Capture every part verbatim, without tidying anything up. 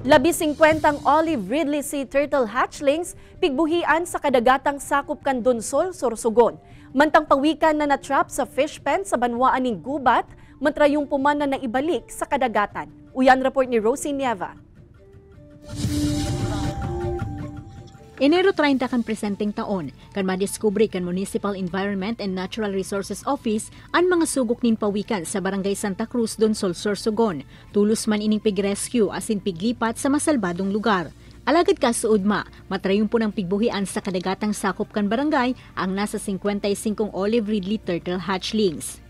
Labi singkwentang olive ridley sea turtle hatchlings pigbuhian sa kadagatang sakop kan Donsol, Sorsogon. Mantang pawikan na na-trap sa fish pen sa banwaan nin gubat, matrayumpuman na naibalik sa kadagatan. Uyan report ni Rosie Nieva. Enero treinta kan presenteng taon, kan madiskubre kan Municipal Environment and Natural Resources Office an mga sugok nin pawikan sa Barangay Santa Cruz, Donsol, Sorsogon. Tulos man ining pig-rescue asin piglipat sa masalbadong lugar. Alagad kasuodma, matrayumpunan pigbuhian sa kadagatang sakop kan barangay ang nasa singkwenta y singkong olive ridley turtle hatchlings.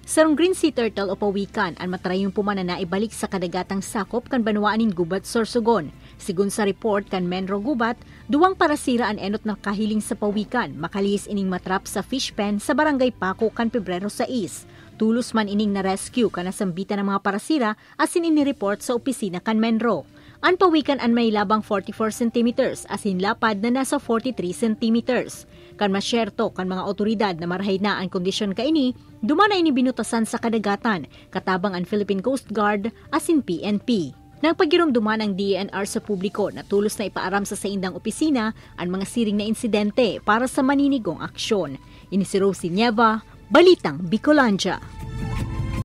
Sarong green sea turtle o pawikan an matrayumpuman na naibalik sa kadagatang sakop kan banwaan nin Gubat, Sorsogon. Sigon sa report kan Menro Gubat, duwang parasira an enot na kahiling sa pawikan, makalihis ining matrap sa fish pen sa Barangay Paco kan Pebrero sais. Tulos man ining na-rescue kan nasambitan ng mga parasira asin ini-report sa opisina kan Menro. An pawikan an may labang forty-four centimeters asin lapad na nasa forty-three centimeters. Kan masyerto kan mga awtoridad na marahay na an kondisyon kaini, duman na ini binutasan sa kadagatan, katabang an Philippine Coast Guard asin P N P. Nagpagiromdoman ang D E N R sa publiko na tulos na ipaaram sa saindang opisina an mga siring na insidente para sa maninigong aksyon. Ini si Rosie Nieva, Balitang Bicolandia.